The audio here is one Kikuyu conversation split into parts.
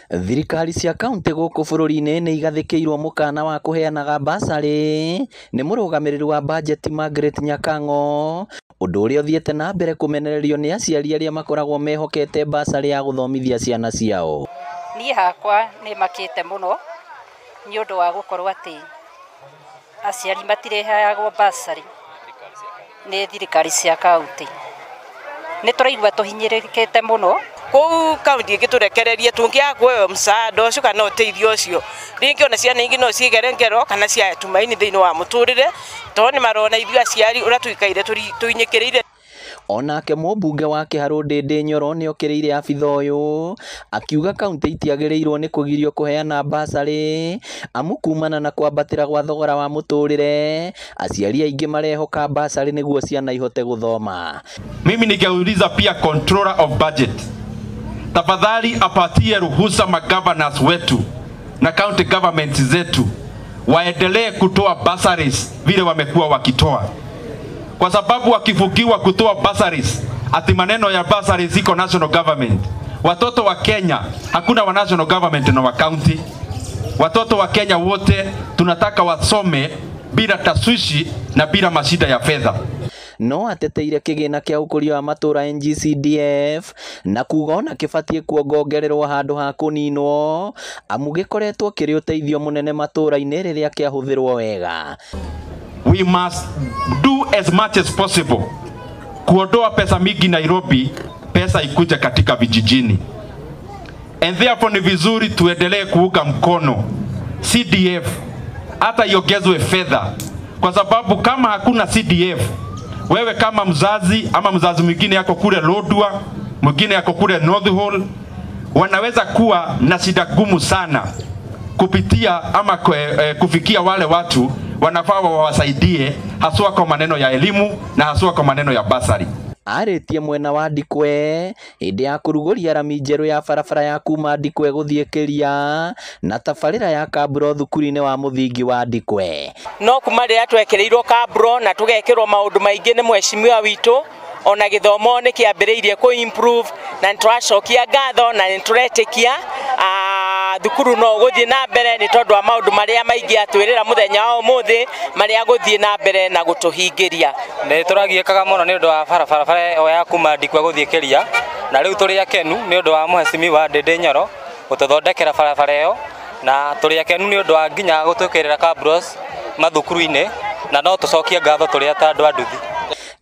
Thirikari cia kauntĩ gũkũ bũrũri-inĩ nĩ igathĩkĩirwo mũkana wa kũheanaga basarĩ nĩ mũrũgamĩrĩri wa bajeti Margaret Nyakang'o, ũndũ ũrĩa ũthiĩte na mbere kũmenererio nĩ aciari arĩa makoragwo mehokete basarĩ ya gũthomithia ciana ciao. Niĩ hakwa nĩ makĩte mũno nĩ ũndũ wa gũkorwo atĩ aciari matireheagwo basarĩ nĩ thirikari cia kauntĩ. Nĩ tũraigua tũhinyĩrĩrĩkĩte mũno. Kũu kaunti ĩngĩtũrekereria tũngĩaga kuoya msaada ũcio kana ũteithio ũcio, rĩngĩ ona ciana ingĩ no cigere ngero kana ciae tumaini thĩinĩ wa mũtũrĩre, tondũ nĩ marona ithuĩ aciari ũrĩa tũikaire tũinyĩkĩrĩire. Onake mũmbunge wa Kĩharũ Ndĩndĩ Nyoro nĩokĩrĩire abitha ũyũ akiuga kauntĩ itiagĩrĩirwo nĩ kũgirio kũheana basarĩ amu kumana na kwambatĩra gwa thogora wa mũtũrĩre aciari aingĩ marehoka basarĩ nĩguo ciana ihote gũthoma. Mimi ningeuliza pia controller of budget, tafadhali apatie ruhusa magovernors wetu na county government zetu waendelee kutoa bursaries vile wamekuwa wakitoa, kwa sababu wakifukiwa kutoa bursaries, ati maneno ya bursaries iko national government. Watoto wa Kenya hakuna wa national government na wa county. Watoto wa Kenya wote tunataka wasome bila taswishi na bila mashida ya fedha. No ateteire kĩgĩna kĩa ũkũria wa matũra NGCDF na kuga ona kĩbatiĩ kuongongererwo handũ ha kũninwo amu gĩkoretwo kĩrĩ ũteithio mũnene matũra-inĩ rĩrĩa kĩahũthĩrwo wega. We must do as much as possible kuondoa pesa mingi Nairobi, pesa ikuje katika vijijini. And therefore ni vizuri tuendelee kuunga mkono CDF hata iongezwe fedha, kwa sababu kama hakuna CDF, wewe kama mzazi ama mzazi mwingine yako kule Lodwar, mwingine yako kule North Hall, wanaweza kuwa na shida gumu sana kupitia ama kufikia wale watu wanafaa wawasaidie, haswa kwa maneno ya elimu na haswa kwa maneno ya basari. Arĩtie mwena wa Ndikwe hĩndĩ ya kũrugũria rami njerũ ya barabara ya kuma Ndikwe gũthiĩ Kĩria na tabarĩra ya kaburo thukuru-inĩ wa mũthingi wa Ndikwe. No kuma rĩrĩa twekĩrĩirwo kaburo na tũgekĩrwo maũndũ maingĩ nĩ mheshimiwa witũ, ona gĩthomo nĩ kĩambĩrĩirie kũ improve na nĩtũracokia ngatho na nĩtũretĩkia thukuru no gũthiĩ na mbere nĩ tondũ wa maũndũ marĩa maingĩ atwĩrĩra mũthenya wa ũmũthĩ marĩa gũthiĩ na mbere na gũtũhingĩria. Nĩ tũragiĩkaga mũno nĩ ũndũ wa barabara ĩyo ya kuma Ndikwe gũthiĩ Kĩria, na rĩu tũrĩ akenu nĩ ũndũ wa mheshimiwa Ndĩndĩ Nyoro gũtũthondekera barabara ĩyo, na tũrĩ akenu nĩ ũndũ wa nginya gũtwĩkĩrĩra cabros mathukuru-inĩ, na no tũcokie ngatho tũrĩ ta andũ a nduthi.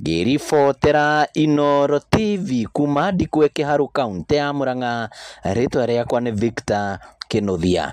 Ngĩribotera Inooro TV kuma Ndikwe Kĩharũ kaunti ya Murang'a, rĩtwa rĩakwa nĩ Victor Kĩnuthia.